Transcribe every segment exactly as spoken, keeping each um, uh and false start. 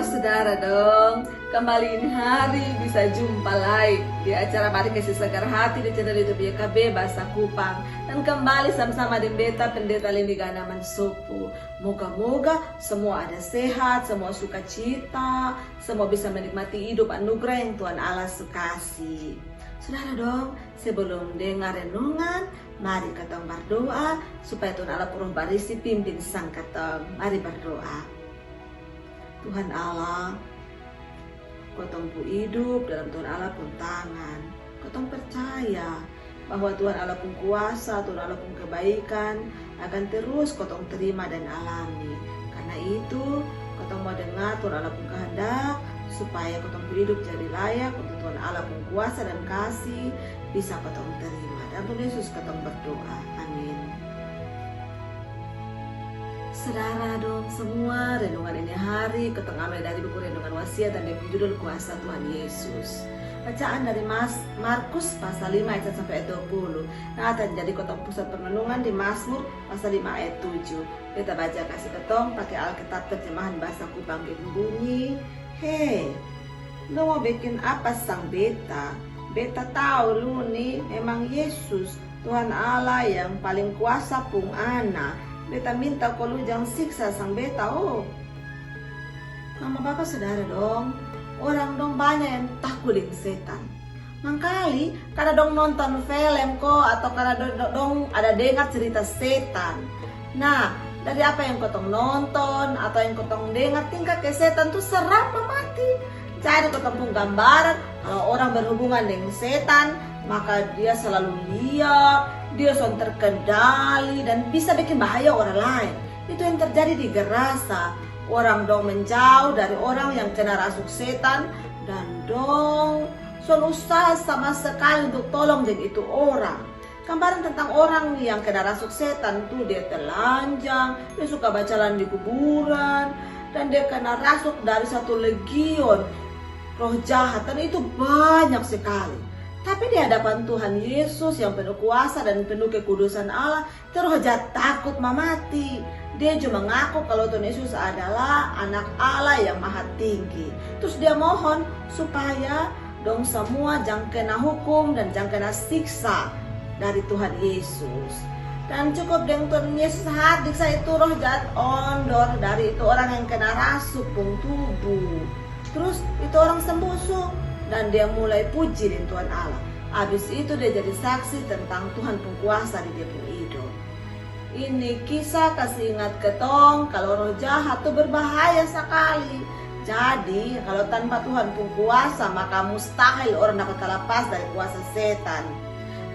Saudara dong, kembali ini hari bisa jumpa lagi di acara Mari Kasi Sagar Hati di channel YouTube Y K B Bahasa Kupang. Dan kembali sama-sama deng beta Pendeta Leni Ganaman Sopu. Moga-moga semua ada sehat, semua sukacita, semua bisa menikmati hidup anugerah yang Tuhan Allah su kasi. Saudara dong, sebelum dengar renungan, mari katong berdoa supaya Tuhan Allah pung Roh Barisi pimpin sang katong. Mari berdoa. Tuhan Allah, kotong pung hidup dalam Tuhan Allah pung tangan. Kotong percaya bahwa Tuhan Allah pung kuasa, Tuhan Allah pung kebaikan akan terus kotong terima dan alami. Karena itu, kotong mau dengar Tuhan Allah pung kehendak supaya kotong pung hidup jadi layak untuk Tuhan Allah pung kuasa dan kasih bisa kotong terima. Dalam Tuhan Yesus kotong berdoa. Amin. Saudara dong semua, renungan ini hari kotong ambil dari buku Renungan Wasiat dan dia pung judul Kuasa Tuhan Yesus. Bacaan dari Mas Markus pasal lima ayat satu sampai ayat dua puluh. Nah, dan jadi kotong pusat permenungan di Mazmur pasal lima ayat tujuh. Beta baca kasi katong pakai Alkitab terjemahan bahasa Kupang yang bunyi, "He, lo mau bikin apa sang beta? Beta tau lu ni memang Yesus, Tuhan Allah yang paling kuasa pung ana. Beta minta ko lu jang siksa sang beta, oh." Mama bapa saudara dong, orang dong banya yang taku deng setan. Mangkali karna dong nonton film ko atau karna do- do- dong ada dengar cerita setan. Nah, dari apa yang kotong nonton atau yang kotong dengar, tingkah ke setan tu seram mamati. Jadi kotong pung gambaran, kalau orang berhubungan dengan setan, maka dia selalu liar, dia son terkendali dan bisa bikin bahaya orang lain. Itu yang terjadi di Gerasa. Orang dong menjauh dari orang yang kena rasuk setan dan dong son usaha sama sekali untuk tolong deng itu orang. Gambaran tentang orang yang kena rasuk setan tu dia telanjang, dia suka bajalan di kuburan, dan dia kena rasuk dari satu legion roh jahat, dan itu banyak sekali. Tapi di hadapan Tuhan Yesus yang penuh kuasa dan penuh kekudusan Allah, itu roh jahat takut mamati. Dia cuma ngaku kalau Tuhan Yesus adalah Anak Allah yang Maha Tinggi. Terus dia mohon supaya dong semua jang kena hukum dan jang kena siksa dari Tuhan Yesus. Dan cukup deng Tuhan Yesus hadir sa, itu roh jahat ondor dari itu orang yang kena rasuk pung tubuh. Terus itu orang sembuh su, dan dia mulai puji deng Tuhan Allah. Abis itu dia jadi saksi tentang Tuhan pung kuasa di dia pung hidup. Ini kisah kasi ingat ketong kalau roh jahat tu berbahaya sakali. Jadi kalau tanpa Tuhan pung kuasa, maka mustahil orang dapat talapas dari kuasa setan.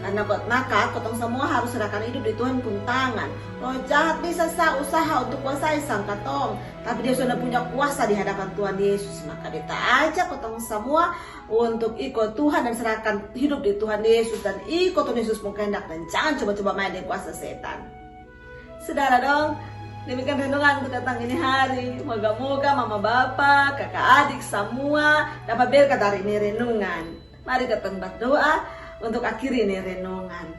Karna kot maka kotong semua harus serahkan hidup di Tuhan pung tangan. Roh jahat bisa sa usaha untuk kuasai sang katong, tapi dia sudah punya kuasa di hadapan Tuhan Yesus. Maka beta ajak kotong semua untuk iko Tuhan dan serahkan hidup di Tuhan Yesus dan iko Tuhan Yesus pung kehendak dan jangan coba-coba main deng kuasa setan. Saudara dong, demikian renungan untuk katong ini hari. Moga-moga mama bapa, kaka adik semua dapat berkat dari ini renungan. Mari katong berdoa untuk akhiri ini renungan.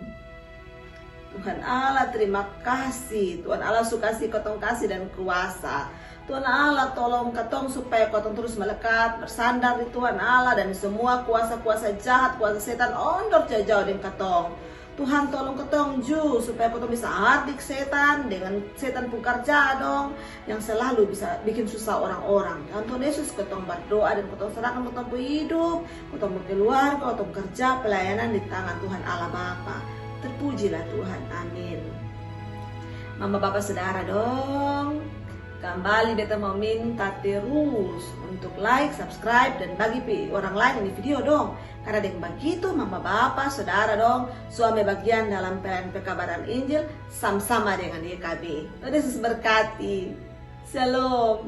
Tuhan Allah, terima kasih. Tuhan Allah su kasi katong kasih dan kuasa. Tuhan Allah, tolong katong supaya katong terus melekat, bersandar di Tuhan Allah, dan semua kuasa-kuasa jahat, kuasa setan ondor jauh-jauh deng katong. Tuhan, tolong katong ju supaya katong bisa hardik setan dengan setan pung karja dong yang selalu bisa bikin susah orang-orang. Dalam Tuhan Yesus katong berdoa dan katong serahkan katong pung hidup, katong pung keluarga, katong kerja pelayanan di tangan Tuhan Allah Bapa. Terpujilah Tuhan. Amin. Mama bapa saudara dong, kembali beta mau minta terus untuk like, subscribe, dan bagi pi orang lain ini video dong. Karena deng bagitu mama bapa saudara dong su ambe bagian dalam pelayanan pekabaran Injil sama-sama dengan Y K B. Tuhan Yesus berkati. Shalom.